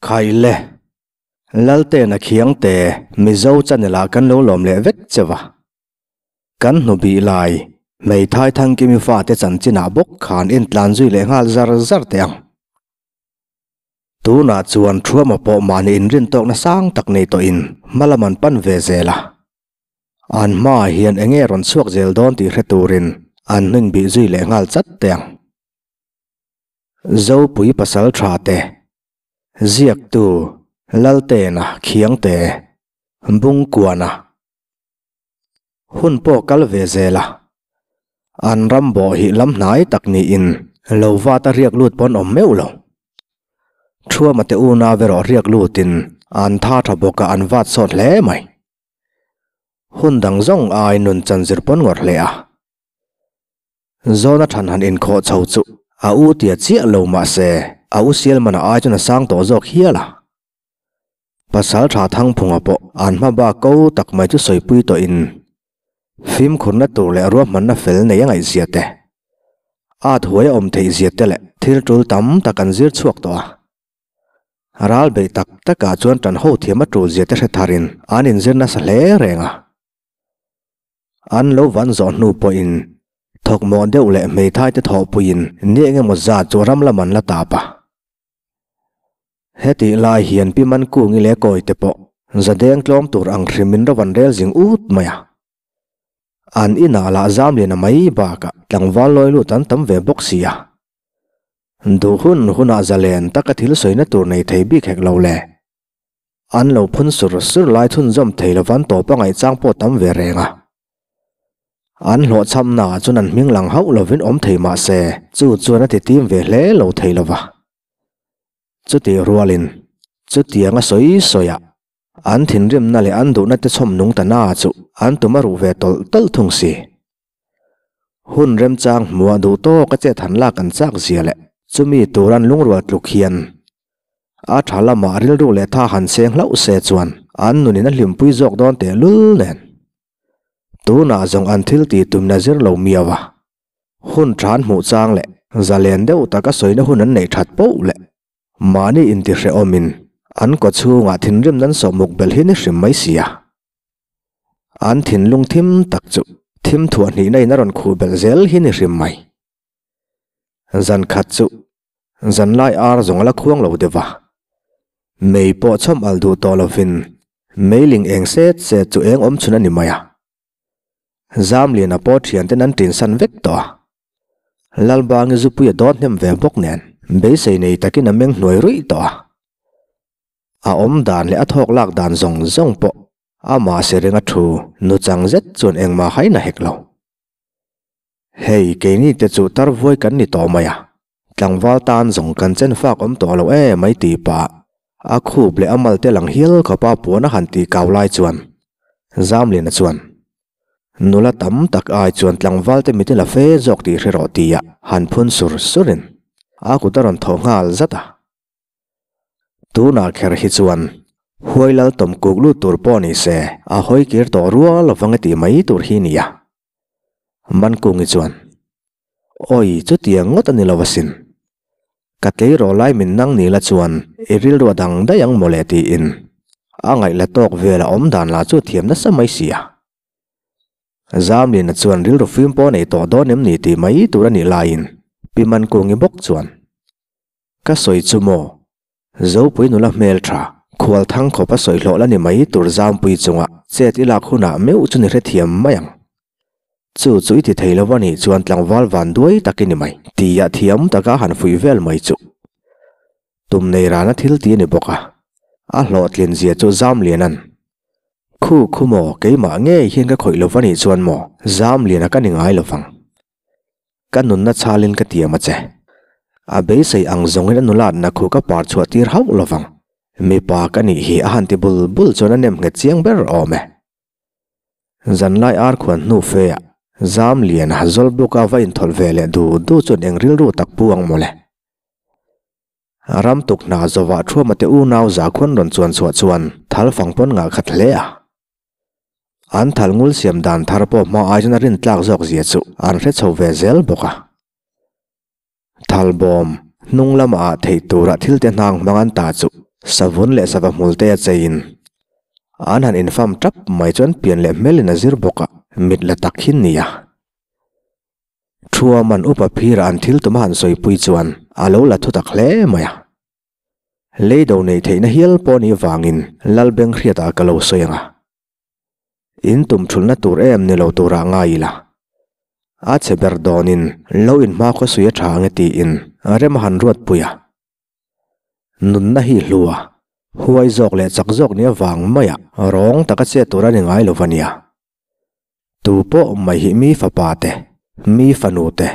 Khaile, Laltena Khiangte, Mizo channel ah kan lo lawm leh vek che va. Kan hnu bih lai, hmeithai Thangkimi fate chanchinah bawk khan intlan zui leh nghal zar zar teh ang. Tunah chuan Thuama pawh mahni inrintawkna sang tak nei tawhin hma lam an pan ve zel a. An hmaah hian eng nge rawn chhuak zel dawn tih hre turin an hnuin bih zui leh nghal chat teh ang. Zopui pasal tha te, Ziaktu, Laltena, Khiangte, Bungkuana. Hun pawh kal ve zel a, an ram bawh hi lam hnai tak niin lo vat a riak lut pawn awm meuh lo. Thuama te unau erawh riak lutin an tha tha bawk a an vat sawt hle mai. Hun dang zawng ai nun chan zir pawn ngawrh hle a. Zawna than han inkhawh chho chu a u tia chiah lo mah se a u sial mana ai chuan a sang tawh zawk hial a. Pasal tha Thangphunga pawh an hma bak ko tak mai chu sawipui tawhin fimkhurna tur leh ruahmanna fel nei a ngaihzia te, at huai a awm theihzia te leh thil tul tam tak an zir chhuak tawh a. Ral beih tak takah chuan tan ho thiam a tulzia te hre tharin an inzir nasa hle reng a. An lo van zawh hnu pawhin thawkmawh deuh leh hmeithai te thawhpuiin ni engemaw zat chu ram lam an la tap a. Hetih lai hian Pi Mankungi leh Kawite pawh zadeng tlawm tur ang hrimin ro an rel zing ut mai a. An inah lah Zamliana mai bakah tlangval lawi lut an tam ve bawk si a. Duh hun hunah zalen taka thil sawina tur nei thei bik hek lo le. An lo phun sur sur lai chhunzawm thei lovan tawp a ngaihchang pawh tam ve reng a. An hlawhchhamnaah chuan an hming lang hauh lovin awm thei mah se chu chuan a ti tim ve hle lo thei lova. Chutih rualin, chutianga sawi sawiah an thinrimna leh an duhna te chhawm nung ta na chu an tum a ruh ve tawlh tawlh thung si. Hun remchang hmuah duh tawk a chet han lak an chak zia leh chumi tur an lungrual tluk hian a tha lamah rilru leh tha han seng hlauh se chuan an nunin a hlimpui zawk dawn tehlul nen. Tunah zawng an thil tih tumna zir lo miau a. Hun than hmuh chang leh zalen deuh taka sawina hun an neih that poh leh mahni intihrehawmin an kawchhungah thinrim nan sawhmuk belh hi ni hrim mai si a. An thinlung thim tak chu thim thuah hnihna in a rawn khuh belh zel hi ni hrim mai. Zan khat chu zanlai ar zawng a la khuang lo deuh va, mei pawh chhawm al duh tawh lovin meiling eng set set chu eng awm chhun a ni mai a. Zamliana pawh thianten an tinsan vek tawh a. Lalbangi zupui a dawt hnem ve bawk nen beisei nei takin a meng hnuai ruih tawh a. A awm dan leh a thawk lak dan zawng zawng pawh amah siringa thu nuchang zet chuan engmah hain a hek lo. Hei keini te chu tar vuai kan ni tawh mai a, tlangval tan zawng kan chen fak awm tawh lo e mai tih pah a khup leh a mal te lang hial khawpa puan a han tih kau lai chuan Zamliana chuan nula tam tak ai chuan tlangval te mit i la fe zawk tih hre rawh tia han phun sur surin a kut a rawn thawh nghal zat a. Tunah kher hi chuan huai lal tawm kuk lut tur pawh ni se a hawi kir tawh rual lovang e tih mai tur hi nia. Mankungi chuan, Awi chutiang ngawt a ni lo asin. Ka tleiraw lai min nang ni la chuan i rilru a dang daih ang mawle tiin a ngaih la tawk vel a awm dan lah chu a thiam nasa mai si a. Zamliana chuan rilru fim pawh nei tawh dawn em ni tih mai tur a nih laiin Pi Mankungi bawk chuan, Ka sawi chu maw? Zopui nula hmel tha, khual thang khawp a sawi hlawh la ni mai tur Zampui chunga chet i lak hunah meuh chu ni hrethiam mai ang. Chu chu i ti thei lo a nih chuan tlangval van duai tak i ni mai tia thiam taka han fuih vel mai chu. Tum nei rana thil ti a ni bawk a, a hlawhtlin zia chu Zamliana'n, Khu khu maw keimah ngei hian ka khawih lo va nih chuan maw Zamliana ka ni ngai lo vang. Ka nunna chhalin ka tiam a che. A beisei ang zawngin a nulatna khu ka par chhuah tir hauh lovang. Mipa ka nih hi a han ti bul bul chuan a nem nghet chiang ber awm e. Zanlai ar khuan hnu feah zam lian a Zawlbuka va inthawlh ve leh du du chuan eng rilru tak pu ang mawle. Ram tuk hna zawhah Thuama te unau zakhuan rawn chuan chhuah chuan thal fang pawn ngah khat hle a. An thal ngul siam dan thar pawh hma ai chuan a rin tlak zawk zia chu an hre chho ve zel bawk a. Thal bawm hnung lama ah theih tura thil te hnang hmang an ta chu Savun leh sava hmul te a cheiin an han infam tap mai chuan pian leh hmelin a zir bawk a, mit la tak hi nia. Thuaman upa phira an thil tuma han sawipui chuan a lo la thutak hle mai a. Leido neih theihna hial pawh ni vangin Lalbenghriata ka lo sawi ang a. In tum thulna tur em ni lo turah ngai ila. A chhe ber dawnin lo inhma khawsui a tha ang e tiin rem a han ruatpui a. Nunna hi hlu a, huai zawk leh chak zawk nia vang maia rawng taka chet tur a ni ngai lo va nia. Tu pawh mai hi mi fapa te, mi fanu te,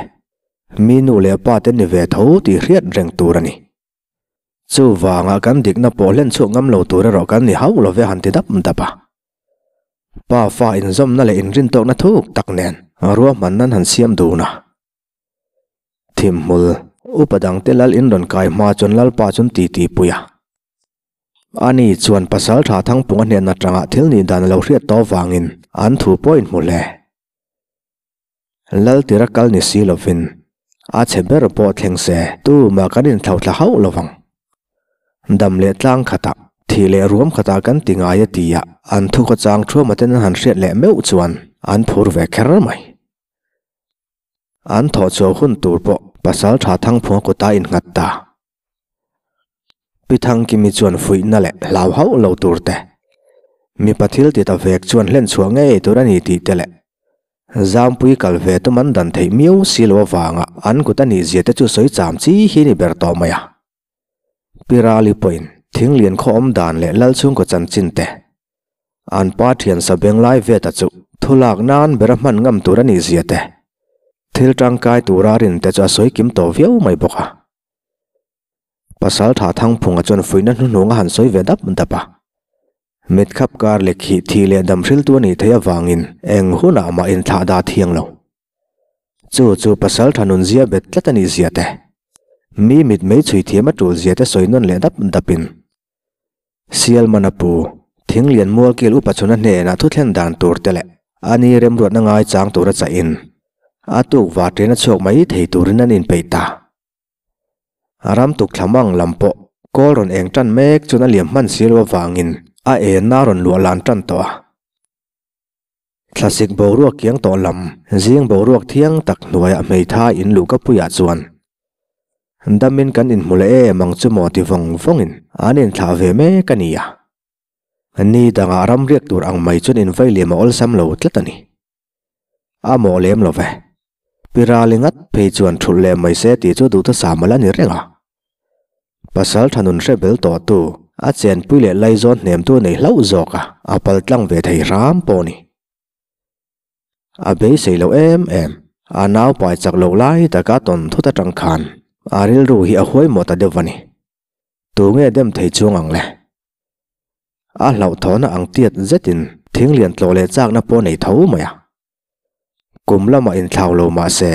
mi nu leh pa te ni ve tho tih hriat reng tur a ni. Chuvanga kan dikna pawh hlen chhuak ngam lo tur erawh kan ni hauh lo ve han ti dap dap a. Pa fa inzawmna leh inrintawkna thuk tak nen ruahmanna an han siam dun a. Thimhmul, upa dangte lal in rawn kai hma chuan Lalpa chuan ti ti pui a. Ani chuan pasal tha Thangpunga hnen atanga thil nih dan a lo hriat tawh vangin an thu pawh in hmu hle. Lal tira kal ni si lovin a chhe ber pawh thleng se tumah kan inthlauh thla hauh lovang. Dam leh tlang khatah, thih leh ruam khatah kan ti ngai a ti a, an thu khawchang thuama ten an han hriat leh meuh chuan an phur ve kher mai. An thawh chhuah hun tur pawh pasal tha Thangphunga kuta innghat ta. Pi Thangkimi chuan fuihna leh hlau hauh lo tur te, mipa thil ti ta vek chuan hlen chhuah ngei tur a ni tih te leh Zampui kal ve tum an dan theih miau si lo avanga an kut a nih zia te chu sawi cham chi hi ni ber tawh mai a. Pi Rali pawhin thinglian khaw awm dan leh Lalchhungkaw chanchin te, An pa thian sa beng lai ve ta chu thu lak nan ber a hman ngam tur a nih zia te, thil tangkai tura rin te chu a sawi kim tawh viau mai bawk a. Pasal tha Thangphunga chuan fuihna hnuhnung a han sawi ve dap dap a. Mitkhap kar leh khih thih leh dam hriltu a nih theih avangin eng hunah mah inthlah dah thiang lo. Chu chu pasal tha nun zia bet tlat a nih zia te, mi mit mei chhui thiam a tul zia te sawi nawn leh dap dapin Sialmana pu, Thinglian Mualkil upa chhuna hnenah thuthlen dan tur te leh a ni remruatna ngaichang tura chahin a tuk vaṭian a chhuak mai thei turin an inpeih ta. Ram tuk thla mang lam pawh kawl rawn eng ṭan mek chuan a liam hman si lo avangin a enna a rawn luah lan ṭan tawh a. Thlasik boruak kiang tawh lam, zing boruak thiang tak hnuaiah hmeithai in luhka puiah chuan damin kan inhmu leh em ang chu maw ti vawng vawngin an inthlah ve mek a ni a. Ni dangah ram riak tur ang mai chuan invai liam a awlsam lo tlat a ni. A mawh lem lo ve. Pi Rali ngat phei chuan thulh leh mai se tih chu duhthusam a la ni reng a. Pasal tha nun hre bel tawh tu, a chenpui leh laizawn hnemtu nei hlauh zawk a, a pal tlang ve thei hram pawh a ni. A beisei lo em em, a nau pai chak lo lai taka tawn thut atang khan a rilru hi a huaimawh ta deuh a ni. Tunge dem thei chuang ang le? A hlauhthawhna ang tiat zetin thinglian tlawh leh chakna pawh nei tho mai a. Kum lamah inthlau lo mah se,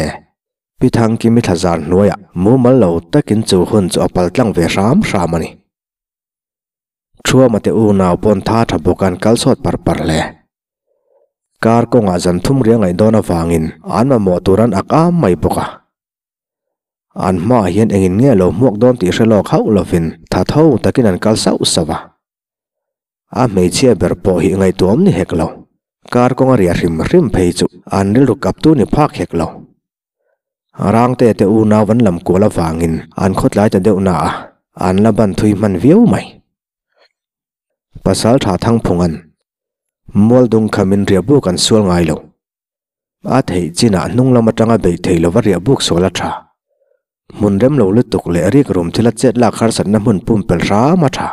Pi Thangkimi thlazar hnuaiah mumal lo takin chu hun chu a pal tlang ve hram hram a ni. Thuama te unau pawn tha tha bawk an kal chhuat par par hle. Kar kawngah zan thum ria ngaih dawn avangin an mamawh tur an ak am mai bawk a. An hmaah hian engin nge lo hmuak dawn tih hre lawk hauh lovin tha tho takin an kal sauh sauh a. A hmeichhia ber pawh hi ngaihtuahawm ni hek lo. Kar kawnga riah hrim hrim phei chu an rilru kaptu ni phak hek lo. Rangte te unau an lam kual avangin an khawtlai ta deuh na a, an la ban thui hman viau mai. Pasal tha Thangphunga'n Mualdung khamin riahbuk an sual ngai lo. A theih chinah hnung lam atanga beih thei lova riahbuk sual a tha. Hmun rem lo lutuk leh rikrum thila chet lak harsatna hmun pumpelh hram a tha.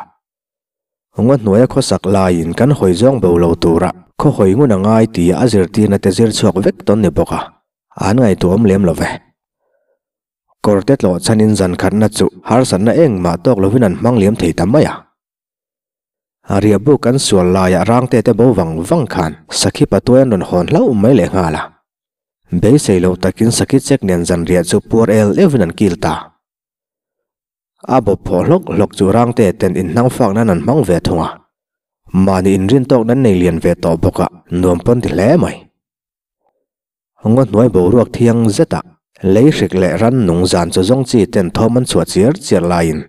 Ngaw hnuaia khawsak laiin kan hawi zawng bo lo tura khaw hawi ngun a ngai tia a zirtirna te zir chhuak vek tawn ni bawk a, an ngaihtuahawm lem lo ve. Kawrte tlawh chhanin zan khatna chu harsatna engmah tawk lovin an hmang liam thei ta mai a. Riahbuk kan sual laiah rangte te bo vang vang khan sakhi patuai an rawn hawn hlauh mai leh nghal a. Beisei loh takin sakhi chek nen zan riah chu puar el euhin an kil ta. A bawp phawh hlawk hlawk chu rangte ten inhnang fak nan an hmang ve thung a, mahni inrin tawk nan nei lian ve tawh bawk a, nuam pawn ti hle mai. Ngaw hnuai boruak thiang zetah lei hrik leh rannung zan chu zawng chi ten thawm an chhuah chiar chiar laiin.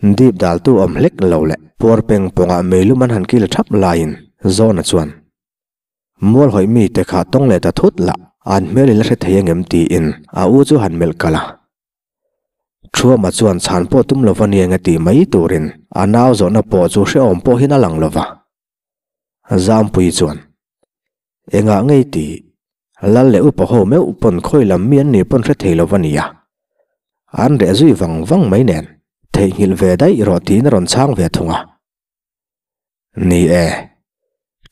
Dip daltu awm hlek lo leh puar peng pawngah meilum an han kil thap laiin Zawna chuan Mual hawih mite kha tawng leh ta thut lah an hmel in la hre thei angem tiin a u chu han melh kalh a. Thuama chuan chhan pawh tum lova niang a tih mai turin a nau zawhna pawh chu hrehawm pawh hian a lang lova. Zampui chuan, Engah ngei tih? Lal leh upa ho meuh pawn khawi lam mi an nih pawn hre thei lova nia. An reh zui vang vang mai nen theihnghilh ve daih rawh tiin a rawn chhang ve thung a. Ni e,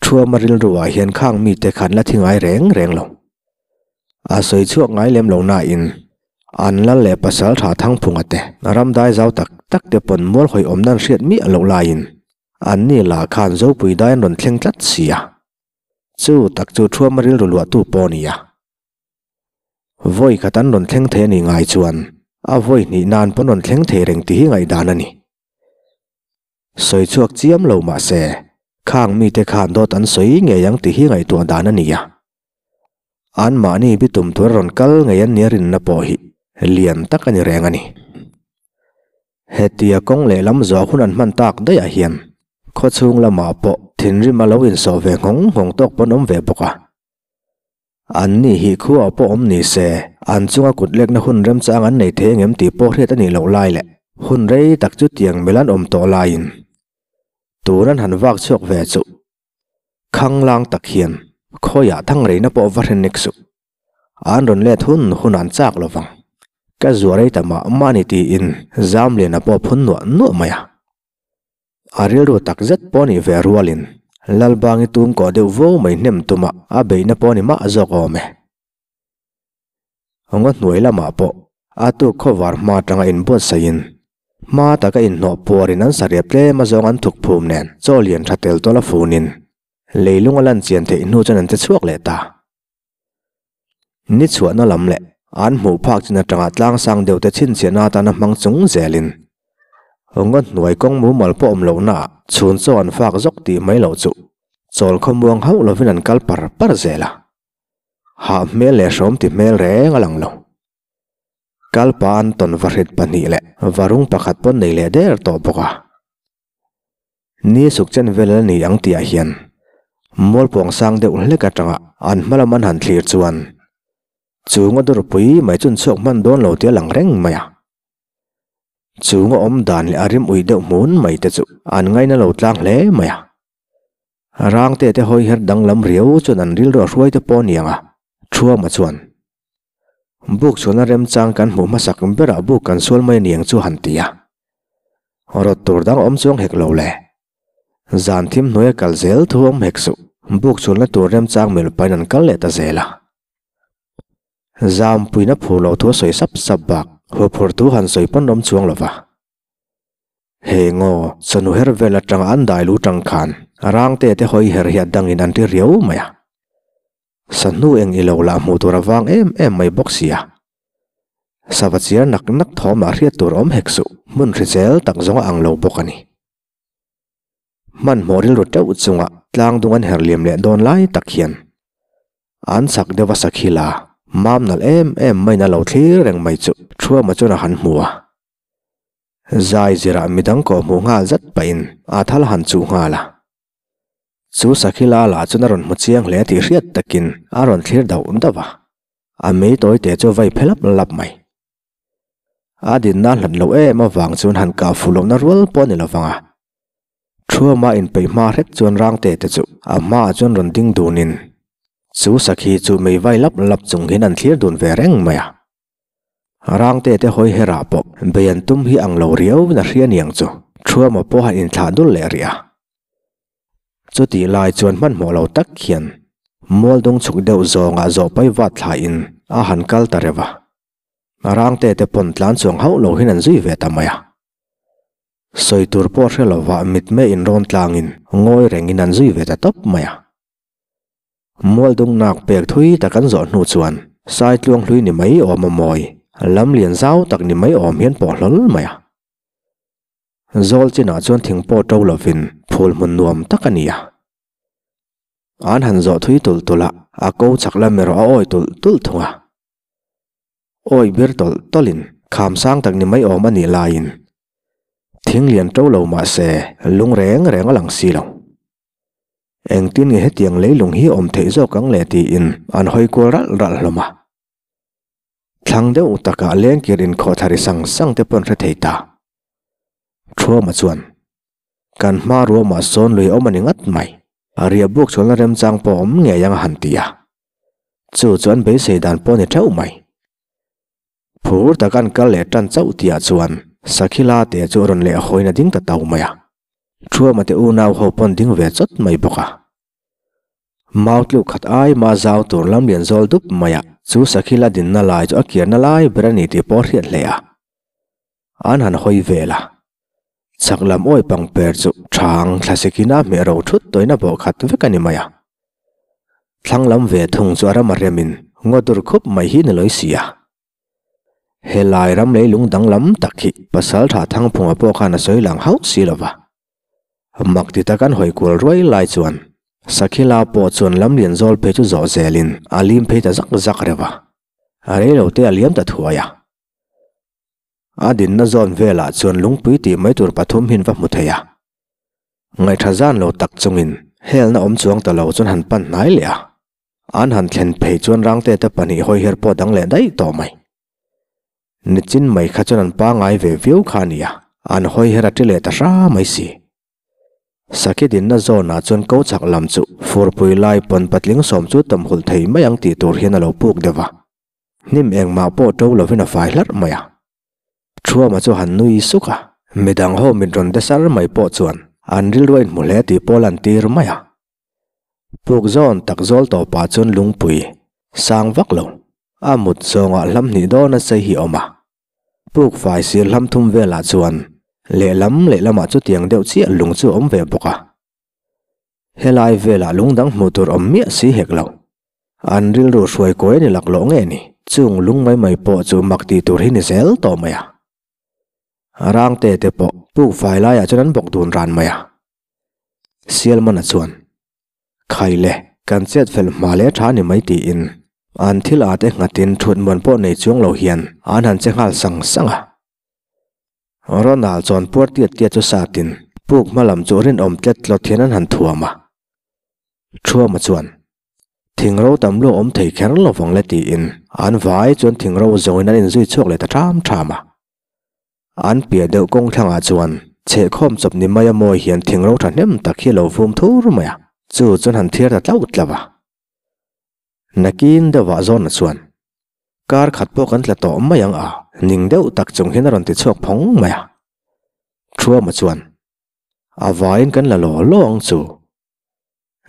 Thuama rilruah hian khang mite khan la thi ngai reng reng lo. A sawi chhuak ngai lem lo nain an lal leh pasal tha Thangphunga te ramdai zau tak tak te pawn mual hawi awm nan hriat miah loh laiin an ni lah khan Zopui dai an rawn thleng tlat si a. Chu tak chu Thuama rilru luahtu pawh a ni a. Vawi khat an rawn thleng thei a nih ngai chuan a vawi hnih nan pawn rawn thleng thei reng tih hi ngaihdan a ni. Sawi chhuak chiam lo mah se, khang mite khan dawt an sawi ngei ang tih hi ngaihtuah dan a ni a. Anmahni bitum tur a rawn kal ngei an nia rinna pawh hi lian tak a ni reng a ni. Hetia kawng lehlam zawh hun an hman tak daihah hian khawchhung lamah pawh thinrim a lo insawh ve nghawng nghawng tawk pawn awm ve bawk a. An ni hi khuaah pawh awm ni se, an chunga kut lekna hun remchang an nei thei angem tih pawh hriat a nih loh lai leh hun rei tak chu tiang mel an awm tawh laiin tun an han vak chhuak ve chuh. Khanglang tak hian khawiah thang reina pawh va hre nek suh. An rawn let hun hun an chak lo vang. Ka zuar ei ta mah mah ni tiin Zamliana pawh phun nuah nuah mai a. A rilru tak zet pawh nih ve rualin Lalbangi tum kawh deuh vo mai hnem tuma a beihna pawh ni mah zawk awm e. Ngaw hnuai lamah pawh a tuk khawvar hma atanga inbuatsaihin hma taka inhnawh puarin an sariap tlem a zawng an thuk phum nen chaw lian tha tel tawlh a funin leilung a lan chian theih hnu chuan an che chhuak leh ta. Ni chhuahna lam leh an hmuh phak chin atanga tlangsang deuh te chhinchhiahna atana hmang chung zelin ngaw hnuai kawng mumal pawh awm lohnaah chhun chaw an fak zawk tih mai loh chu chawl khawmuang hauh lovin an kal par par zel a. Hah hmel leh hrawm ti hmel reng a lang lo. Kalpa an tawn vahrit pahnih leh varung pakhat pawn nei leh der tawh bawk a. Ni suk chen vel a ni ang tihah hian mualpuang sang deuh hlek atanga an hma lam an han thlir chuan chu ngaw dawrpui mai chun chhuak hman dawn lo tih a lang reng mai a. Chu ngaw awm dan leh a rim ui deuh hmun mai te chu an ngaina lo tlang hle mai a. Rangte te hawi her danglam riau chuan an rilru a hruai te pawh a ni ang a, Thuama chuan Buk chhuahna remchang kan hmuh hmasak berah buk kan sual mai a ni ang chu han ti a. Rawt tur dang awm chuang hek lo le. Zan thim hnuaia kal zel thu awm hek suh. Buk chhuahna tur remchang mil pain an kal leh ta zel a. Zampuina phur lo thu a sawi sap sap bak, huphur thu han sawi pawn awm chuang lo va. He ngaw chawhnu her vel atanga an dai lu tang khan rangte te hawi her hi a dangin an ti riau mai a. Sahnu eng ilo lah hmuh tur a vang em em mai bawk si a. Sava chiar nak nak thawm ah hriat tur awm hek suh, hmun hrisel tak zawng a ang lo bawk a ni. Hmanhmawh rilru teuh chunga tlang dung an her liam leh dawn lai tak hian an chak deuh a sakhila mam nalh em em maiin a lo thlir reng mai chu Thuama chuan a han hmu a. Zai zirah midang kawh hmuh nghal zat pahin a thal han chuh nghal a. Chu Sakhila lah chuan a rawn hmu chiang hle tih hriat takin a rawn thlir dauh dauh a. A mei tawi te chu a vai phe lap lap mai. A dinna hlat loh em avang chuan han kah fuh lohna rual pawh a ni lovang a. Thuama inpeih hma hret chuan Rangte te chu a hmaah chuan rawn ding dunin chu Sakhi chu mei vai lap lap chung hian an thlir dun ve reng mai a. Rangte te hawi herah pawh bei an tum hi ang lo riau in a hria niang chu Thuama pawh han inthlah dul leh rih a. Chutih lai chuan hmanhmawh lo tak hian Mualdung chhuk deuh zawngah zawh pai vat thlain a han kal ta reuh a. Rangte te pawn tlan chuang hauh lo hian an zui ve ta mai a. Sawi tur pawh hre lovah mitmei inrawn tlangin ngawi rengin an zui ve ta tawp mai a. Mualdung nak pek thui tak an zawh hnu chuan Saitluang hlui ni mai awm a mawi, lam lian zau tak ni mai awm hian pawh hlawl mai a. Zawl chinah chuan thing pawh to lovin phul hmun nuam tak a ni a. An han zawh thui tulh tulh a, a ko chak lam erawh a awi tulh tulh thung a. Awi bir tawlh tawlhin kham sang tak ni mai awm a nih laiin. Thing lian to lo mah se lung reng reng a lang si lo. Engtin nge hetiang leilung hi awm theih zawk ang le tiin an hawi kual ralh ralh hlawm a. Thlang deuh takah lengkir inkhawh thla ri sang sang te pawh an hre thei ta. Thuama chuan, Kan hma ruamah sawn lui awm a ni ngat mai. A riah buk chhualna remchang pawh awm ngei ang a han ti a. Chu chu an beisei dan pawh a ni theuh mai. Phur taka an kal leh tan chauh tihah chuan Sakhila te chu a rawn leh hawiin a ding ta tau mai a. Thuama te unau ho pawn ding ve chawt mai bawk a. Mau tluk khat ai ma zau tur lam lian zawl dup mai a, chu Sakhila dinna lai chu a kiarna lai ber a ni tih pawh a hriat hle a. An han hawi vel a. Chhak lam awi pang per chu thang thlasikin a hmeh ro thut tawina bawh khat vek a ni mai a. Thlang lam ve thung chu a ram a remin ngaw dur khup mai hi ni lawi si a. Helai ram leilung danglam tak hi Pasaltha Thangphunga pawh khan a sawi lang hauh si lo va. Mak ti tak an hawi kual ruai lai chuan Sakhila pawh chuan lamlian zawl phei chu zawh zelin a lim phei ta zak zak reuh a. A reilo te a liam ta thuai a. A dinna zawn velah chuan lungpui tih mai tur pathum hin va hmu thei a. Ngaihṭha zan lo tak chungin helna awm chuang ta lo chuan han pan hnai leh a. An han thlen phei chuan rangtete pahnih hawi her pawh dang leh daih tawh mai. Nichin mai kha chuan an pangai ve viau kha a nia, an hawi her a ṭi leh ta hra mai si. Sakhi dinna zawnah chuan ko chak lam chu furpui lai pawn patling sawm chu tawmhulh thei mai ang tih tur hian a lo puk deuh a. Hnim engmah pawh to lovin a fai hlarh mai a. Thuama chu han nui suk a, midang ho mit rawn de sar mai pawh chuan an rilru a inhmu hle tih pawh a lantir mai a. Puk zawn tak zawl tawpah chuan lungpui sang vak lo, a mut zawngah hlam hnih dawn a sei hi a awm a. Puk fai sir hlam thum velah chuan lehlam lehlamah chutiang deuh chiah lung chu a awm ve bawk a. Helai velah lung dang hmuh tur awm miah si hek lo. An rilru hruai kawi a ni lak loh nge ni? Chung lung mai mai pawh chu mak tih tur hi ni zel tawh mai a. Rangte te pawh puk fai laiah chuan an bawk dun ran mai a. Sialmana chuan, Khai le, kan chet fel hma leh tha ni mai tiin an thil a te nghatin thutmuan pawh nei chuang lo hian an han che nghal sang sang a. Ronald chuan puar tiat tiat chu satin puk hma lam chu rinawm tlet tlawt hian an han thuam a. Thuama chuan, Thing ro tam lu awm thei kher lo vang le tiin an vai chuan thing ro zawngin an inzui chhuak leh ta ṭham ṭham a. An piah deuh kawng thlangah chuan chhehkhawm chawp ni maia mawi hian thing ro ṭhahnem tak hi a lo vum thur mai a, chu chuan han thiar ta tlauh tlauh a. Nakin deuhah Zawna chuan, Kar khat pawh kan tla tawh mai ang a, ning deuh tak chung hian a rawn ti chhuak phawng mai a. Thuama chuan, A vaiin kan la law law ang chu.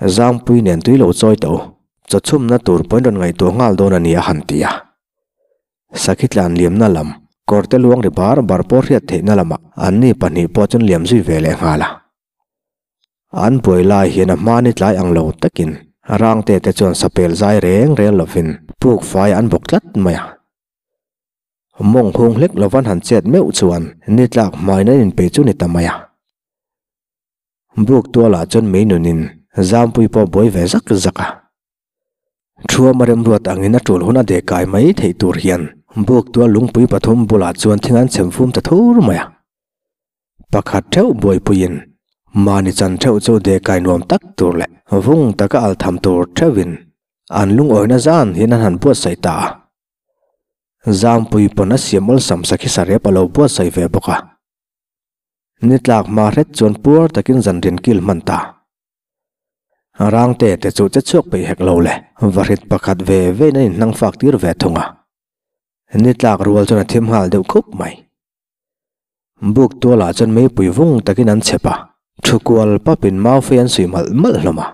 Zangpui nen tui lo chawi tawh u, chawchhumna tur pawhin rawn ngaihtuah nghal dawn a ni a han ti a. Sakhi tlan liamna lam, kawrte luang ri bar bar pawh hriat theihna lamah anni pahnih pawh chuan liam zui ve leh nghal a. An buai lai hian a hmani tlai ang lo takin rangte te chuan sapel zai reng rel lovin puk fai an bawk tlat mai a. Mawng hung hlek lovan han chet meuh chuan ni tlak hmain an inpeih chu ni ta mai a. Buk tualah chuan mei nunin zampui pawh buai ve zak zak a. Thuama remruat angin a tul hun a deh kai mai theih tur hian buk tual lungpui pathum bulah chuan thing an chhem fum ta thur mai a. Pakhat theuh buaipuiin mahni chan theuh chu dehkai nuam tak tur leh vung taka al tham tur theuhin an lungawina zan hian an han buatsaih ta a. Zampui pawn a siam awlsam sakhi sarep a lo buatsaih ve bawk a. Ni tlak hma hret chuan puar takin zanrian kil hman ta. Rangte te chu che chhuak peih hek lo le, vahrit pakhat ve vein an inhnang fak tir ve thung a. Ni tlak rual chuan a thim nghal deuh khup mai. Buk tualah chuan meipui vung takin an chep a, thu kual papin maufei an suih malh malh hlawm a.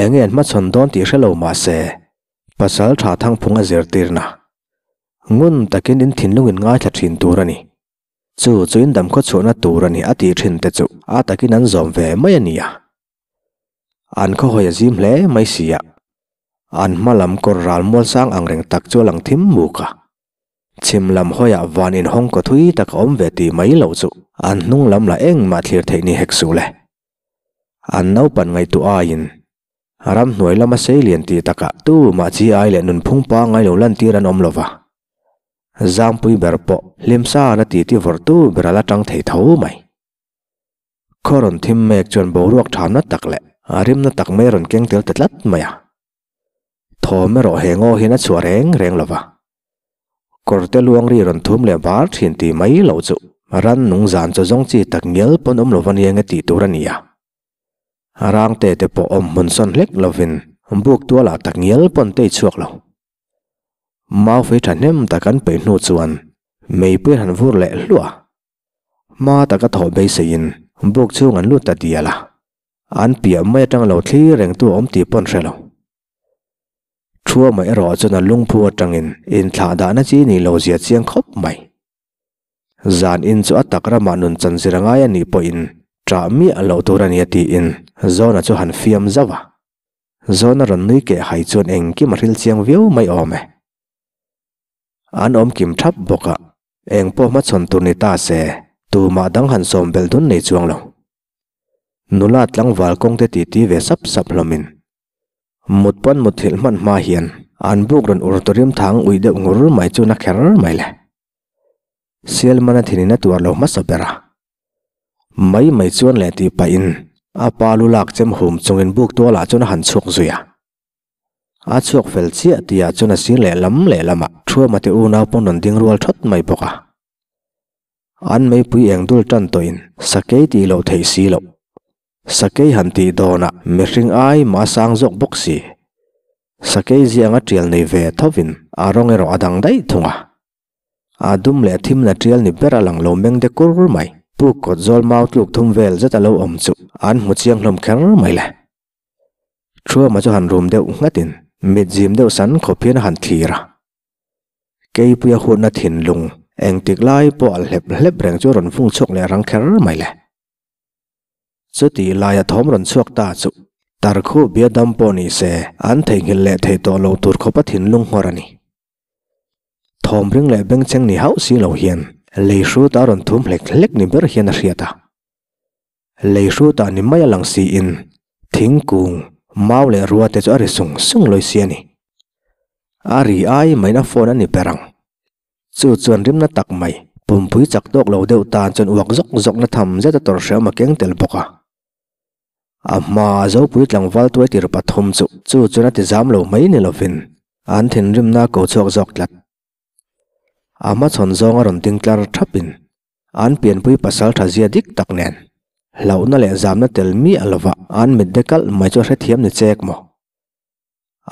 Enge an hmachhawn dawn tih hre lo mah se, pasal tha thangphung a zirtirna. Ngun takin in thinlungin ngaithla thin tur a ni. Chu chu in damkhaw chhuahna tur a ni a tih thin te chu a takin an zawm ve mai a nia. An khawhawi a zim hle mai si a, an hma lam kawr ral mual sang ang reng tak chu a lang thim muk a. Chhim lam hawiah van inhawng kaw thui tak a awm ve tih mai lo chu an hnung lam lah engmah thlir theih ni hek suh le. An naupan ngaihtuah aiin ramhnuai lama sei lian tih takah tumah chi ai leh nunphung pangngai lo lantir an awm lo va. Zangpui ber pawh hlimsa na titi vawrhtu ber a la tang thei tho mai. Khaw rawn thim mek chuan boruak thamna tak leh a rimna tak mai a rawn keng tel ta tlat mai a. Thawm erawh he ngaw hian a chhuah reng reng lo va. Kawrte luang ri rawn thum leh var thin tih mai loh chu ran nung zan chaw zawng chi tak ngial pawn awm lova nia nge tih tur a ni a. Rangte te pawh awm hmun sawn hlek lovin buk tualah tak ngial pawn tei chhuak lo. Maufei thahnem tak an peih hnu chuan meipui an han vur leh hluah a. Hma taka thawh beiseiin buk chhung an lut ta dial a, an piah mai atang lo thlir rengtu a awm tih pawh an hre lo. Thuama erawh chuan a lungphu atangin inthlah dahna chi nih lo zia chiang khawp mai. Zan in chu a tak ramah nun chan zir a ngai a nih pawhin ṭah miah loh tur a nia tiin Zawna chu han fiam zauh a. Zawna rawn nui keh hai chuan engkim a hril chiang viau mai awm e. An awm kim thap bawk a, eng pawh hmachhawn tur ni ta se, tumah dang han sawm belh dun nei chuang lo. Nula tlangval kawng te titi ve sap sap hlawmin, mut pawn mutthilh hman hma hian an buk rawn ur turim thang uih deuh ngur mai chu na kher mai le. Sialmana thinin a tuar lo hmasa ber a. Mai mai chuan leh tih pahin a pa lu lak chem hum chungin buk tualah chuan a han chhuak zui a. A chhuak fel chiah tihah chuan a sir lehlam lehlamah Thuama te unau pawn rawn ding rual thawt mai bawk a. An meipui eng dul tan tawhin sakei tih loh theih si loh. Sakei han tih dawnah mihring ai mah a sang zawk bawk si. Sakei zianga tial nei ve thovin a rawng erawh a dang daih thung a. A dum leh thimna tial ni ber a lang lo meng de kur mai. Puk kawt zawl mau tluk thum vel zet a lo awm chu an hmu chiang hlawm kher mai le. Thuama chu han rum deuh nghatin mit zim deuh san khawp hian a han thlir a. Keipuia hunna thinlung engtik lai pawh a hlep hlep reng chu a rawn fung chhuak leh rang kher mai le. Chutih laia thawm rawn chhuak ta chu Tarkhu bia dam pawh ni se an theihnghilh leh thei tawh lo tur khawpa thinlung nghawr a ni. Thawm ring leh bengchheng ni hauh si lo hian lei hrut a rawn thum hlek hlek ni ber hian a hriat a. Lei hrutah ni mai a lang siin thingkung, mau leh rua te chu a ri sung sung lawi si a ni. A ri ai maiin a phone a ni ber ang. Chu chuan rimna tak mai, pumpui chak tawk lo deuh tan chuan uak zawk zawkna tham zet a tawrh hreawm a keng tel bawk a. A hmaa Zopui tlangval tuai tir pathum chu chu chuan a ti zam lo mai ni lovin an thinrimna a ko chhuak zawk tlat. A hmachhawn zawng a rawn ding tlar thapin An pianpui pasal tha zia dik tak nen hlauhna leh zamna tel miah lova an mit de kalh mai chu a hrethiam ni chek maw?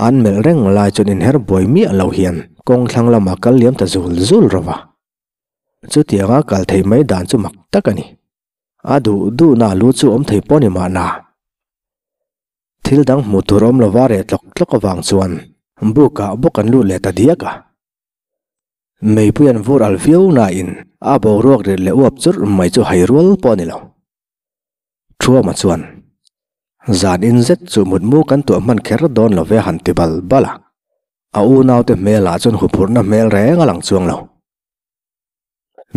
An melh reng lai chuan inher buai miah lo hian kawng thlang lamah kal liam ta zul zul rawh a. Chutianga kal thei mai dan chu mak tak a ni. A duh duhna a lu chu awm thei pawh ni mahna. Thil dang hmuh tur awm lova reh tlawk tlawk avang chuan bukah bawk an lut leh ta diak a. Meipui an vur al viau nain a boruak rit leh uap churh mai chu hai rual pawh a ni lo. Thuama chuan, Zan in zet chu mutmu kan tuah hman kher dawn lo ve han ti bal bal a. A unaute hmelah chuan huphurhna hmel reng a lang chuang lo.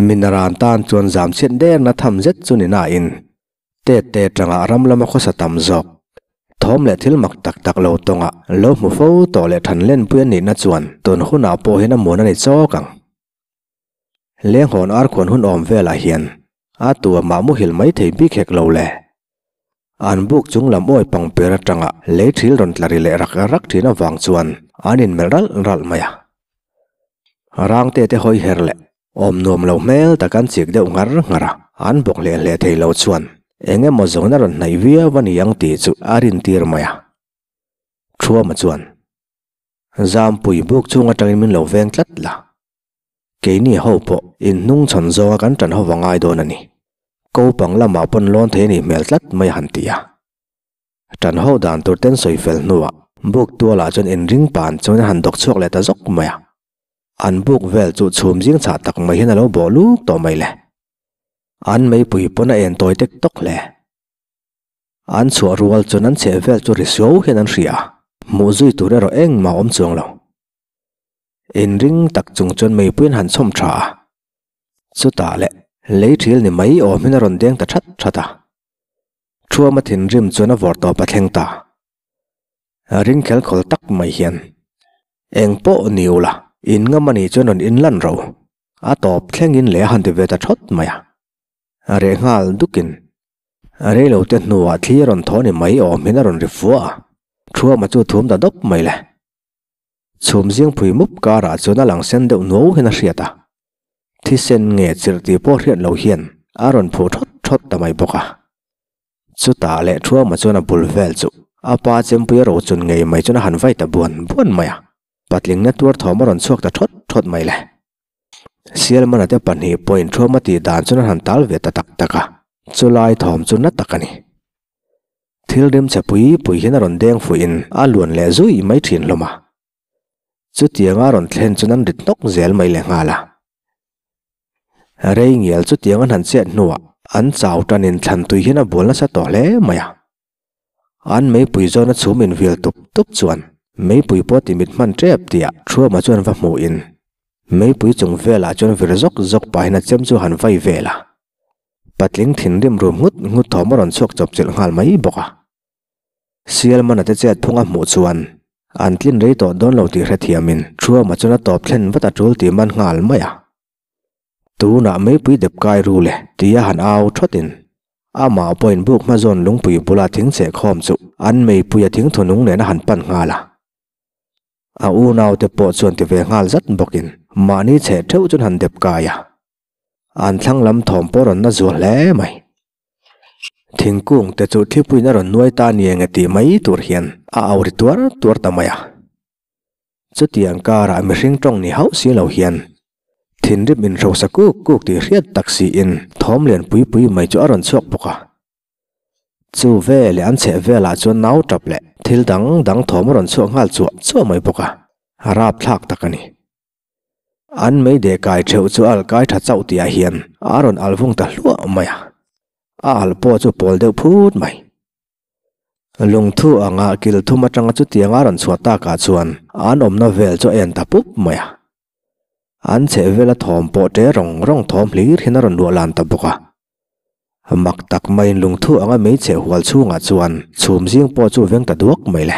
Minaran tan chuan zam chhiat derna tham zet chu ni nain Tet te tangah ram lama khawsa tam zawk. Thawm leh thil mak tak tak lo tawngah lo hmu fo tawh leh than lenpui a nihna chuan tun hunah pawh hian a muan a ni chawk ang. Lenghawn arkhuan hun awm velah hian a tu a mah muhil mai thei bik hek lo le. An buk chung lam awi pangper atanga lei thil rawn tla ri leh rak rak thin avang chuan an inmelh ralh ralh mai a. Rangte te hawi her leh Awm nuam lo hmel tak an chik deuh nghar nghar a, an bawk hleh hleh thei lo chuan eng emaw zawn a rawn hnaih viau a ni ang tih chu a rintir mai a. Thuama chuan, Zampui buk chung atangin min lo veng tlat la. Keini ho pawh inhnung chhawn zawnga kan ṭan ho va ngai dawn a ni. Kopang lamah pawn lawn thei a nih hmel tlat mai a han ti a. Ṭan ho dan tur ten sawi fel hnuah buk tualah chuan inring pan chuan a han dawk chhuak leh ta zawk mai a. An buk vel chu chhum zing chhah tak mai hian a lo bawh luk tawh mai le. An meipui pawn a en tawi tek tawk hle. An chhuah rual chuan an chheh vel chu ri suau hian an hria a, hmuh zui tur erawh engmah a awm chuang lo. Inring tak chung chuan meipui an han chhawm tha a. Chutah le, lei thil ni mai awm hian a rawn deng ta that that a. Thuama thinrim chuan a vawrh tawp a thleng ta. Ring khelkhawl tak mai hian, Eng pawh ni ula, In ngam a nih chuan rawn in lan ro. A tawp thlengin leh a han ti ve ta thawt mai a. A reh nghal dukin. Reilo te hnuah thli a rawn thaw ni mai awm hian a rawn ri fua a. Thuama chu thum ta dawp mai le. Chhum zing phui mup karah chuan a lang sen deuh nuau hian a hriat a. Thisen nge chirh tih pawh hriat lo hian a rawn phuh thawt thawt ta mai bawk a. Chutah leh Thuama chuan a bul vel chu a pa chempui a rochun ngei mai chuan a han vai ta buan buan mai a. Patling na tuar thawm a rawn chhuak ta thawt thawt mai le. Sialmana te pahnih pawhin Thuama tih dan chuan an han tal ve ta tak tak a, chulai thawm chu na tak a ni. Thil rimchhe pui pui hian a rawn deng fuihin a luan leh zui mai thin hlawm a. Chutianga a rawn thlen chuan an rit hnawk zel mai leh nghal a. Rei ngial chutiang an han chet hnuah an chau tanin thlan tui hian a bual nasa tawh hle mai a. An meipui zawna chhum invial tup tup chuan meipui pawh ti mit hman tep tih ah Thuama chuan va hmuhin meipui chung velah chuan vir zawk zawk pahin a chem chu han vai vel a. Patling thinrim rum nghut nghut thawm a rawn chhuak chawp chilh nghal mai bawk a. Sialmana te chet phung a hmuh chuan an tlin rei tawh dawn lo tih hrethiamin Thuama chuan a tawp thlen vat a tul tih man nghal mai a. Tunah meipui dep kai ru le tia han au thawtin amah pawhin buk hma zawn lungpui bula thing cheh khawm chu an meipuia thing thunung nen a han pan nghal a. A unaute pawh chuan ti ve nghal zat bawkin mahni cheh theuh chuan han dep kai a. An thlang lam thawm pawh rawn na zual hle mai. Thingkung te chu thlipuiin a rawn nuai ta ni enge tih mai tur hian a au ri tuar tuar ta mai a. Chutiang karah mihring tawng ni hauh si lo hian thinrim inhrosa kuk kuk tih hriat tak siin thawm lian pui pui mai chu a rawn chhuak bawk a. Chu veleh an chheh velah chuan nau tap leh thil dang dang thawm a rawn chhuak nghal chuah chuah mai bawk a, a rapthlak tak a ni. An meideh kai theuh chu al kai tha chauh tihah hian a rawn al vung ta hluah mai a, a al pawh chu pawl deuh phut mai. Lungthu anga kil thum atanga chutianga rawn chhuah takah chuan an awmna vel chu a en ta pup mai a. An chheh vela thawm pawh ṭe rawng rawng thawm hlir hian a rawn luah lan ta bawk a. Mak tak maiin lungthu anga meicheh hual chhungah chuan chhum zing pawh chu veng ta duak mai le.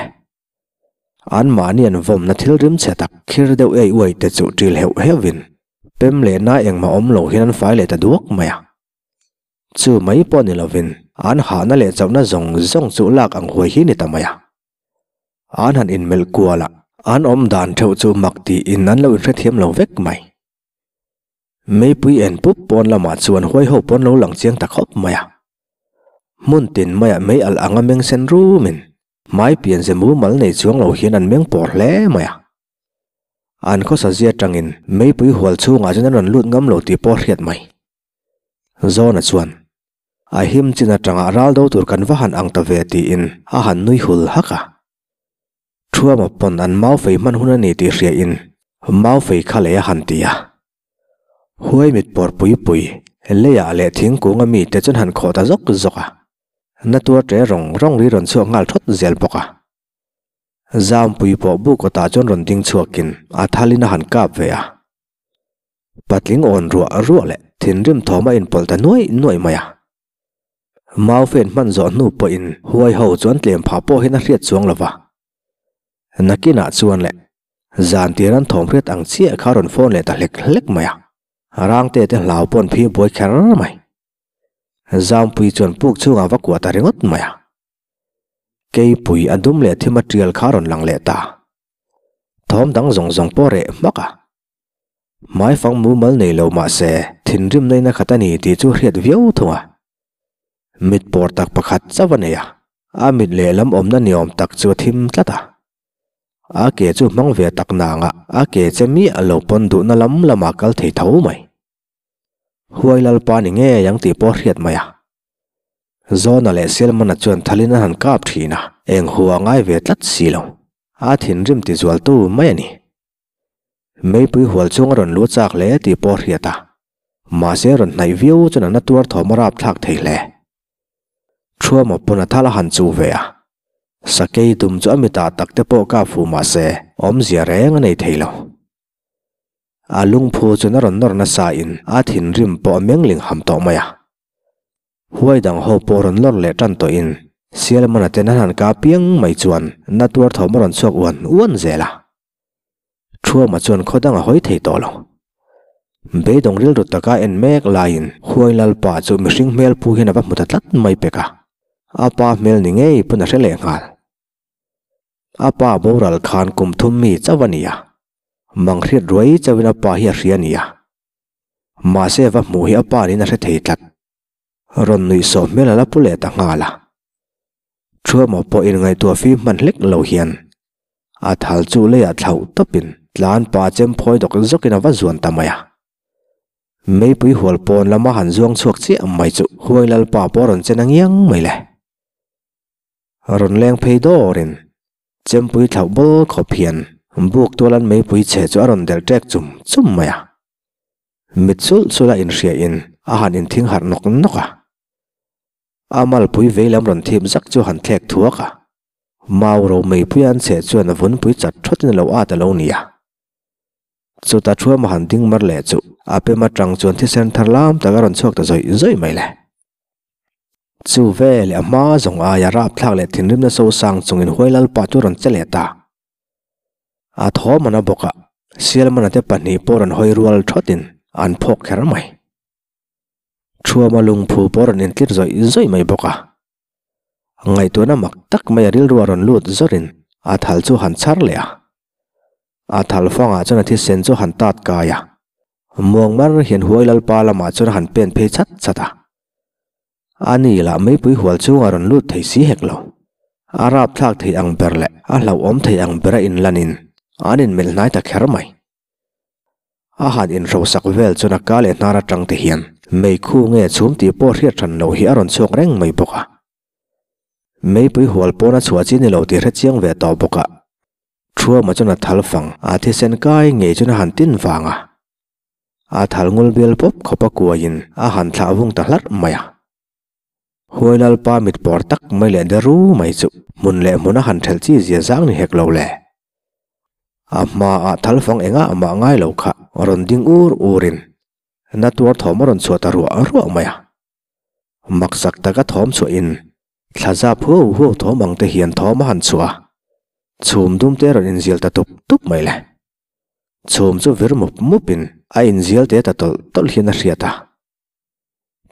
Anmahni an vawmna thil rimchhe tak khir deuh ei uai te chu ṭil heuh heuhin pem leh na engmah awm lo hian an fai leh ta duak mai a. Chu mai pawh ni lovin an hahna leh chauhna zawng zawng chu lak ang huai hi ni ta mai a. An han inmelh kual a, an awm dan theuh chu mak tiin an lo inhrethiam lo vek mai. Meipui en pup pawn lamah chuan huai ho pawn lo lang chiang ta khawp mai a. Hmun tin maiah mei alh anga meng sen rumin hmai pian ze mumal nei chuang lo hian an meng pawr hle mai a. An khawsa zia tangin meipui hual chhungah chuan an rawn lut ngam lo tih pawh hriat mai. Zawna chuan, A him chin atanga ral do tur kan va han ang ta ve tiin a han nui hul hak a. Thuama pawn an mau fei hman hun a ni tih hriain mau fei kha lei a han ti a. Huai mit pawr pui pui, leiah leh thingkung a mite chuan han khawh ta zawk zawk a. Na tuar ṭe rawng rawng ri rawn chhuak nghal ṭhawt zel bawk a. Zampui pawh bu kawtah chuan rawn ding chhuakin a thalin a han kap ve a. Patling awn ruah ruah leh thinrim thawm a inpawlh ta nuaih nuaih mai a. Mau fen hman zawh hnu pawhin huai ho chuan tlem phah pawh hian a hriat chuang lo va. Nakinah chuan leh zan tir an thawm hriat ang chiah kha a rawn phone leh ta hlek hlek mai a. Rangte te hlau pawn phir buai kher mai. Zampui chuan puk chhungah va kuah ta ringawt mai a. Keipui a dum leh thim a tial kha a rawn lang leh ta. Thawm dang zawng zawng pawh reh hmak a. Hmaifang mumal nei lo mah se thinrim naina khat a ni tih chu hriat viau thung a. Mit pawr tak pakhat chauh a nei a, a mit lehlam awmna ni awm tak chu a thim tlat a. A ke chu hmang ve tak nangah a ke che miah lo pawn duhna lam lamah kal thei tho mai. Huai Lalpa ni ngei ang tih pawh hriat mai a. Zawna leh Selmana chuan thalin a han kap thin a, eng hua ngai ve tlat si lo. A thinrim tizualtu mai a ni. Meipui hual chung a rawn luh chak hle tih pawh a hriat a, mahse rawn hnaih viau chuan a na tuar thawm a rap thlak thei hle. Thuama pawn a thal a han chuh ve a, sakei dum chu a mitah tak te pawh kap fu mahse awmzia reng a nei thei lo. A lungphu chuan a rawn nawr nasa in a thinrim pawh a mengling ham tawh mai a. Huai dang ho pawh rawn lawr leh tan tawhin Sialmana ten an han kap piang mai chuan na tuar thawm a rawn chhuak uan uan zel a. Thuama chuan khaw dang a hawi thei tawh lo. Beidawng rilru taka en mek laiin Huai Lalpa chu mihring hmel pu hian a va hmu ta tlat mai pek a, a pa hmel ni ngei pawn a hre leh nghal. A pa boral khan kum thum mi chauh a ni a, manghriat ruai chauhin a pa hi a hria a ni a. Mahse va hmuh hi a pa niin a hre thei tlat. Rawn nuih sawh hmel a la pu leh ta nghal a. Thuama pawh inngaihtuah fim hman hlek lo hian a thal chu leiah thlauh tawpin tlan pa chem phawi dawk zawkin a va zuan ta mai a. Meipui hual pawn lama han zuang chhuak chiah mai chu Huai Lalpa pawh a rawn chen a ngiang mai le. Rawn leng phei dawrin chempui thlauh bawl khawp hian buk tualan meipui chhe chu a rawn delh ṭek chum chum mai a. Mit sulh sulh a inhriain a han inthing harh nawk nawk a. A malpui veilam rawn thip zak chu han thlek thuak a, mau ro meipui an cheh chuan a vunpui chat thawtin a lo at a lo ni a. Chuta thuama han ding mar leh chu a pem atang chuan thisen thar lam tak a rawn chhuak ta zawih zawih mai le. Chu veleh a hma zawng aia rapthlak leh thinrimna sosang chungin Huai Lalpa chu rawn che leh ta. A thawm an a bawk a, Sialmana te pahnih pawh rawn hawi rual thawtin an phawk kher mai. Thuama lungphu pawh rawn intlir zawih zawih mai bawk a. Ngaihtuahna mak tak mai a rilru a rawn lut zawrin a thal chu han chhar leh a. A thal fangah chuan a thisen chu han tat kai a. Muang mar hian Huai Lalpa lamah chuan a han pen phei chat chat a. A ni lah meipui hual chungah rawn lut thei si hek lo. A rapthlak thei ang ber leh a hlauhawm thei ang bera inlanin an inmelh hnai ta kher mai. A han inhrosak vel chuan a ka leh hnar atang te hian meikhu nge chhum tih pawh hriat hran loh hi a rawn chhuak reng mai bawk a. Meipui hual pawn a chhuah chi ni lo tih hre chiang ve tawh bawk a. Thuama chuan a thal fang a thisen kai ngei chuan a han tin vang a. A thal ngul bial pawp khawp a kuaiin a han thlah vung ta hlarh mai a. Huai Lalpa mit pawr tak mai leh deru mai chu hmun leh hmun a han ṭhelh chi zia zang ni hek lo le. A hmaah thalfang engah mah ngai lo kha rawn ding ur urin na tuar thawm a rawn chhuah ta ruah ruah mai a. Maksak taka thawm chhuahin thla zap huau huau thawm ang te hian thawm a han chhuah a, chhum dum te rawn inzial ta tup tup mai le. Chhum chu vir mup mupin a inzial te ta tawlh tawlh hian a hriat a.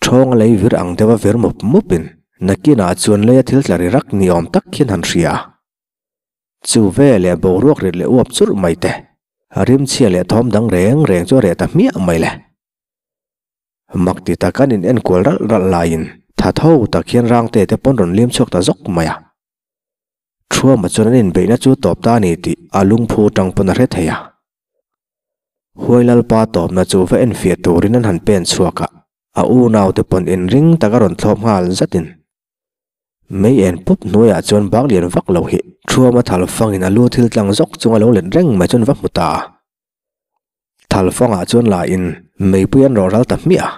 Ṭhawng lei vir ang deuha vir mup mupin nakinah chuan leia thil tla ri rak ni awm tak hian han hria a. Chu veleh boruak rit leh uap churh mai te, rimchhia leh thawm dang reng reng chu a reh ta hmiah mai le. Mak ti tak an in enkual ralh ralh laiin tha tho tak hian rangte te pawn rawn lim chhuak ta zawk mai a. Thuama chuan an inbeihna chu tawp ta a ni tih a lungphu tang pawn a hre thei a. Huai Lalpa tawpna chu va enfiah turin an han pen chhuak a, a unaute pawn inring tak a rawn thlawp nghal zatin. Mei en pup hnuaiah chuan bak lian vak lo hi Thuama thal fangin a lu thil tlang zawk chunga lo let reng mai chuan va hmu ta a. Thal fangah chuan la in meipui an rawh ral ta hmiah a.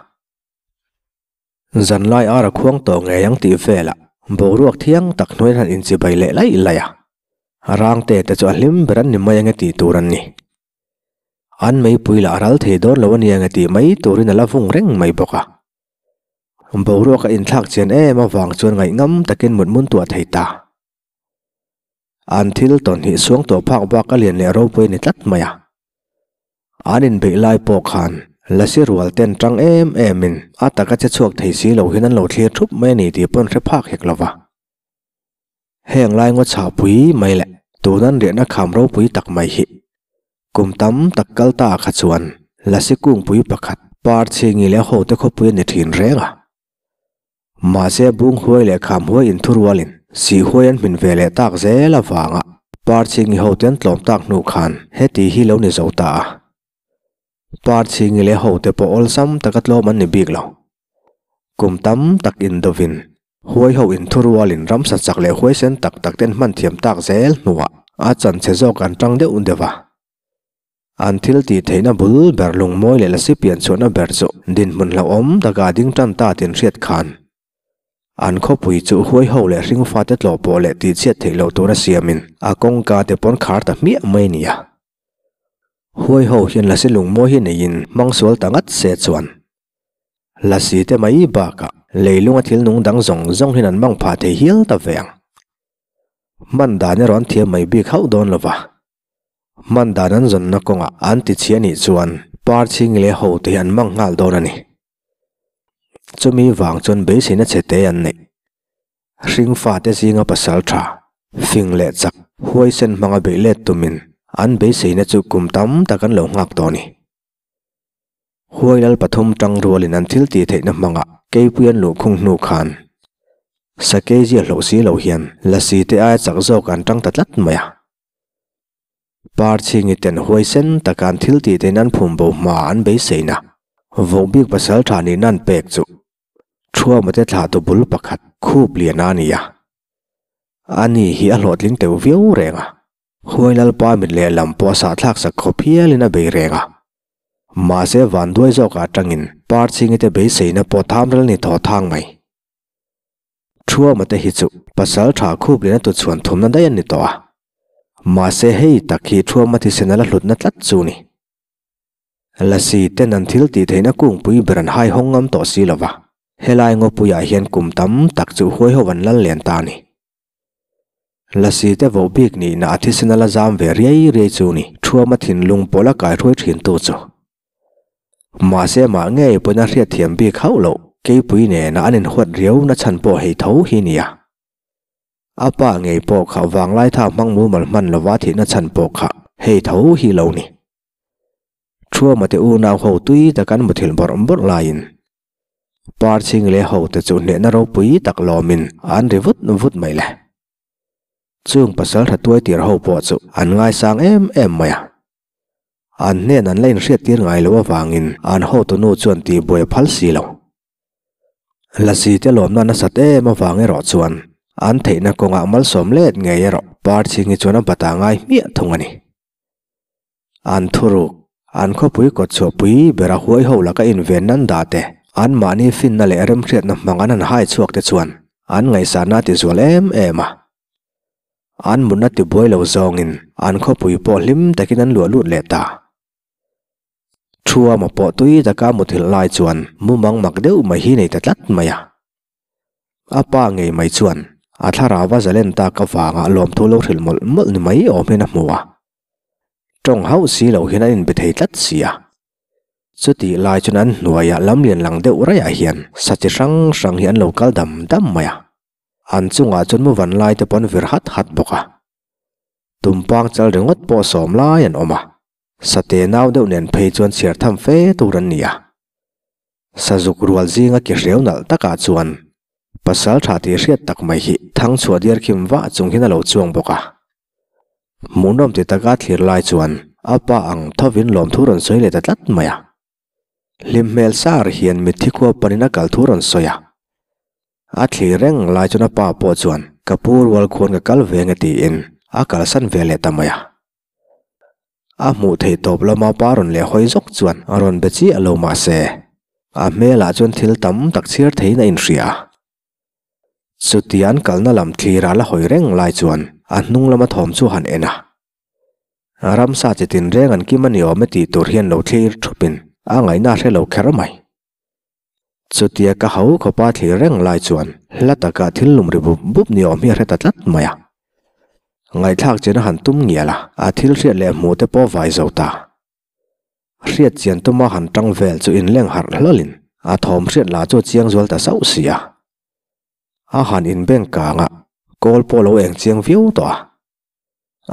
Zanlai ar a khuang tawh ngei ang tih velah boruak thiang tak hnuaiin han inchibai leh laih laih a. Rangte te chu a hlim ber an ni mai ange tih tur an ni. An meipui lah ral thei dawn lo a nia nge tih mai turin a la vung reng mai bawk a. Boruak a inthlak chian em avang chuan ngaihngam takin mutmun tuah thei ta. An thil tawn hi suang tawh phak bak a lian leh ropui a ni tlat mai a. An inbeih lai pawh khan Lasi rual ten tang em emin a taka che chhuak thei si lo hian an lo thlir thup mai a ni tih pawh an hre phak hek lo va. Heng lai ngaw chhah pui mai leh tun an riahna kham ropui tak mai hi kum tam tak kal ta kha chuan Lasi kungpui pakhat par chhingi leh hote khawpui a ni thin reng a. Mahse bung huai leh kham huai inthurualin sih huai an hmin ve leh tak zel avanga par chhingi hote an tlawm tak hnu khan heti hi lo ni zo ta a. Par chhingi leh hote pawh awlsam taka tlawm an ni bik lo. Kum tam tak indovin huai ho inthurualin ramsa chak leh huaisen tak tak ten hman thiam tak zel hnuah a chanchhe zawk an tang deuh deuh a. An thil tih theihna bul ber lungmawi leh lasi pian chhuahna ber chu dinhmun hlauhawm taka ding tan ta tin hriat khan an khawpui chu huai ho leh hringfate tlawh pawh leh tihchhiat theih loh tura siamin a kawngka te pawn khar ta hmiah mai a ni a. Huai ho hian lasi lungmawi hi neiin hmang sual ta ngat se chuan lasi te mai bakah leilunga thil nung dang zawng zawng hian an mang phah thei hial ta ve ang. Hman dan erawh an thiam mai bik hauh dawn lo va. Hman dan an zawnna kawngah an ti chhi a nih chuan par chhing leh ho te hi an mang nghal dawn a ni. Chumi vang chuan beiseina chhe te an neih. Hring fate zinga pasal tha, fing leh chak, huaisen hmanga beih let tumin an beiseina chu kum tam tak an lo nghak tawh a ni. Huai lal pathum tang rualin an thil tih theihna hmanga keipui an luhkhung hnu khan Sakei zia hlauh si lo hian lasi te aia chak zawk an tang ta tlat mai a. Par chhingi ten huaisen taka an thil tih theihna an phum bo hma an beiseina vohbik pasal tha nihna an pek chu Thuamate thlahtu bul pakhat khup lian a ni a. Ani hi a hlawhtling teuh viau reng a. Huai Lalpa mit lehlam pawh a sahthlak sak khawp hialin a bei reng a. Mahse vanduai zawkah atangin Parchhingite beiseina pawh thamral ni thaw thang mai. Thuamate hi chu pasal tha khup lehna tuchhuan thumna daih an ni tawh a. Mahse hei tak hi Thuama thisen a la hlutna tlat chu ni. Lasi ten an thil tih theihna kungpui ber an hai hawng ngam tawh si lova, helai ngawpuiah hian kum tam tak chu huai ho an lal lian ta a ni. Lasi te voh bik nihna a thisen a la zam ve riai riai chu ni Thuama thinlung pawh la kaihruai thin tu chu. Mahse mah ngei pawhin a hriatthiam bik hauh loh keipui nena an inhuat riau na chhan pawh hei tho hi nia. A pa ngei pawh kha vanglai tha hmang mumal hman lova thihna chhan pawh kha hei tho hi lo ni. Thuama te unau ho tui tak an muthilh bawrh bawrh laiin Par chhing leh ho te chu hnehna ropui tak lawmin an ri vut vut mai le. Chung pasal tha tuai tir ho pawh chu an ngaisang em em mai a. An hnen an la inhriat tir ngai loh avangin an hotu nu chuan tihbuai a phal si lo. Lasi te lawmna nasat em avang erawh chuan an theihna kawngah malsawm let ngei erawh Par chhingi chuan a bata ngai hmiah thung a ni. An thuruk, an khawpui kawtchhuah pui bera huai ho laka inven nan dah te, anmahni finna leh remhriatna hmang an han hai chhuak te chuan an ngaihsahna a tizual em em a. An mutna tibuai lo zawngin an khawpui pawh hlim takin an luah lut leh ta. Thuama pawh tui taka muthilh lai chuan mumang mak deuh mai hi nei ta tlat mai a. A pa ngei mai chuan a thlarau a zalen tak avanga lawmthu lo hrilh mawlh mawlh ni mai awm hian a hmu a. Tawng hauh si lo hian an inbe thei tlat si a. Chutih lai chuan an hnuaiah lam lian lang deuh raiah hian sa chi hrang hrang hi an lo kal dam dam mai a. An chungah chuan mu van lai te pawh an vir hat hat bawk a. Tumpang chal ringawt pawh sawm lai an awm a. Sate nau deuh nen phei chuan chhiar tham fe tur an ni a. Sazuk rual zinga ki hreu nalh takah chuan pasal tha tih hriat tak mai hi thang chhuah diar khim vah chung hian a lo chuang bawk a. Hmuhnawm ti taka thlir lai chuan a pa ang thovin lawmthu rawn sawi leh ta tlat mai a. Hlim hmel sar hian mitthi khua panin a kal thu rawn sawi a. A thlir reng lai chuan a pa pawh chuan ka pu rual khuan ka kal ve nge tiin a kalsan ve leh ta mai a. A hmuh theih tawp lama pa rawn leh hawi zawk chuan a rawn be chiah lo mah se, a hmelah chuan thil tam tak chhiar theiin a inhria a. Chutia an kalna lam thlira la hawi reng lai chuan a hnung lama thawm chu a han en a. Ramsa chi tinreng an kim a ni awm e tih tur hian lo thlir thupin a ngaihna a hre lo kher mai. Chutia ka ho khawpa thlir reng lai chuan hla taka thil lum ri bup bup ni awm hi a hre ta tlat mai a. Ngaihthlak chian a han tum ngial a, a thil hriat leh hmuh te pawh vai zo ta. Hriat chian tuma han tang vel chu inleng harh hlawlin a thawm hriat lah chu a chiang zual ta sauh si a. A han inbeng kang a, kawl pawh lo eng chiang viau tawh a.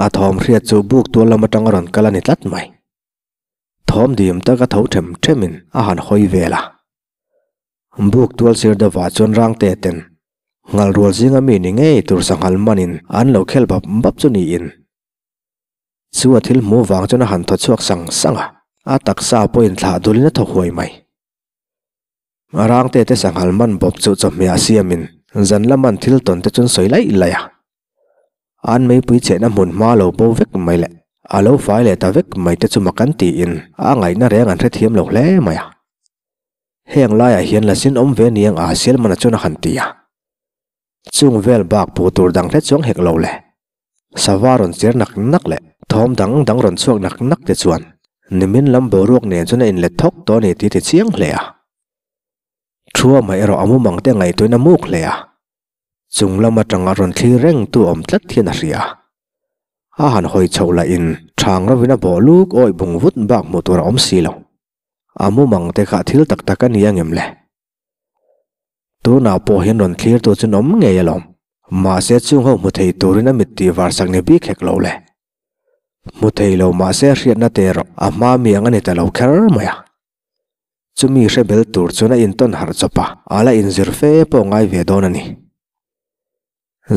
A thawm hriat chu buk tual lam atang a rawn kal a ni tlat mai. Thawm dim taka tho them themin a han hawi vel a. Buk tual sir deuhah chuan rangte ten ngal rual zinga mi ni ngei tur sanghal manin an lo khel bap bap chu niin. Chu a thil hmuh vang chuan a han thaw chhuak sang sang a, a taksa pawhin thlah dulin a thaw huai mai. Rangte te sanghal man bawp chu chawhmeh siamin zan laman thil tawn te chuan sawi laih laih a. An meipui chehna hmun hma lo bo vek mai leh a lo fai leh ta vek mai te chu mak an tiin a ngaihna reng an hrethiam lo hle mai a. Heng laiah hian la sin awm ve niang a Selmana chuan a han ti a. Chung vel bak phu tur dang hle chuang hek lo le. Sava rawn cher nak nak leh thawm dang dang rawn chhuak nak nak te chuan nimin lam boruak nen chuan a inlet thawk tawh a ni tih a ti chiang hle a. Thuama erawh a mumang te ngaihtuahin a muk hle a. Chung lam atanga rawn thlir reng tu awm tlat hian a hria. A han hawi chhoh lah in thang rovin a bawh luk awih bung vut bak hmuh tur a awm si lo. A mumang te kha thil tak tak a ni angem le? Tunah pawh hian rawn thlir tu chu an awm ngei alawm. Mahse chung ho hmu thei turin a mit tih var sak ni bik hek lo le. Hmu thei lo mahse hriatna te erawh a hma mi ang a ni ta lo kher mai a. Chumi hre bel tur chuan a intawn harh chawp a, a la inzir fe pawh ngai ve dawn a ni.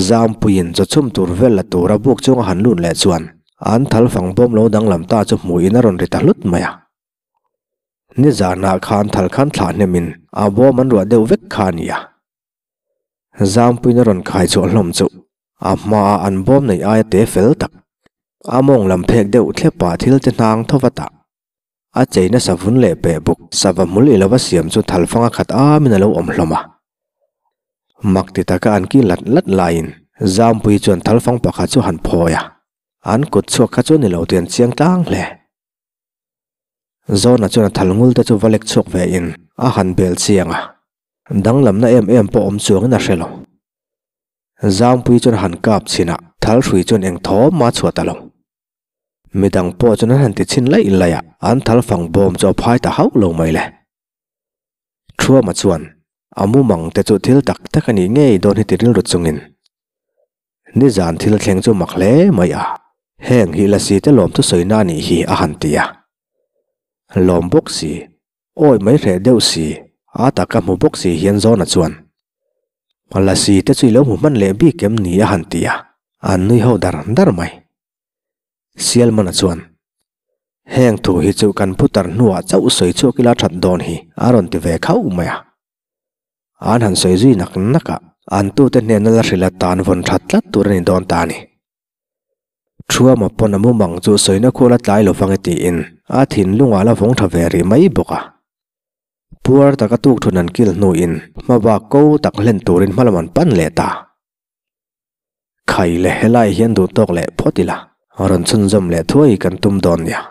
Zampuiin chaw chhum tur vel la tura buk chunga han lut leh chuan an thal fang bawm lo danglam ta chu hmuhin a rawn ri ta hlut mai a. Nizanah khan thal khan thlah hnemin a bawm an ruah deuh vek kha a ni a. Zampuiin a rawn khai chhuah hlawm chu a hmaah an bawm neih aia te fel tak, a mawng lam phek deuh thlepa thil te hnang tho vat a. A cheina savun leh peh buk sava hmul i lova siam chu thalfanga khat amin a lo awm hlawm a. Mak ti taka an ki lat lat laiin Zampuii chuan thalfang pakhat chu han phawi a, an kut chhuak kha chu ni lo tih an chiang tlang hle. Zawna chuan a thal ngul te chu va lek chhuak ve in a han bel chiang a, danglamna em em pawh awm chuangin a hre lo. Zampuii chuan a han kap chhin a, thal hrui chuan eng thawm mah a chhuah ta lo. Midang pawh chuan an han ti chhin laih laih a, an thal fang bawm chu a phai ta hauh lo mai le. Thuama chuan a mumang te chu thil tak tak a nih ngei dawn hi ti rilru chungin nizan thil thleng chu mak hle mai a, heng hi lasi te lawm thusawi na nih hi a han ti a. Lawm bawk si, awi mai hreh deuh si, a taka hmu bawk si hian Zawna chuan lasi te chu i lo hmu hman leh bik em ni a han ti a, an nui ho dar dar mai. Sialmana chuan, Heng thu hi chu kan putar hnuah chauh sawi chhuak ila that dawn hi a rawn ti ve khauh mai a. An han sawi zui nak nak a, an tute hnena la hrilh atan vawn that tlat tur a ni dawn ta a ni. Thuama pawn a mumang chu sawina khual a tlai lovang e tiin a thinlungah la vawng tha ve rih mai bawk a. Puar taka tukthun an kil hnuin hmabak ko tak hlen turin hmalam an pan leh ta. Khai le helai hian duh tawk leh phawt ila, rawn chhunzawm leh thuai kan tum dawn nia.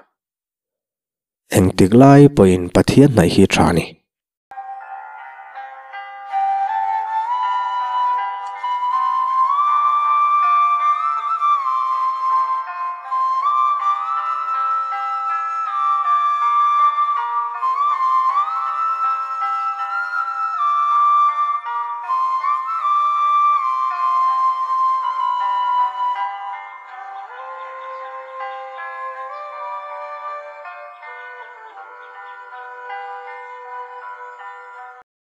Engtik lai pawhin Pathian hnaih hi tha ni.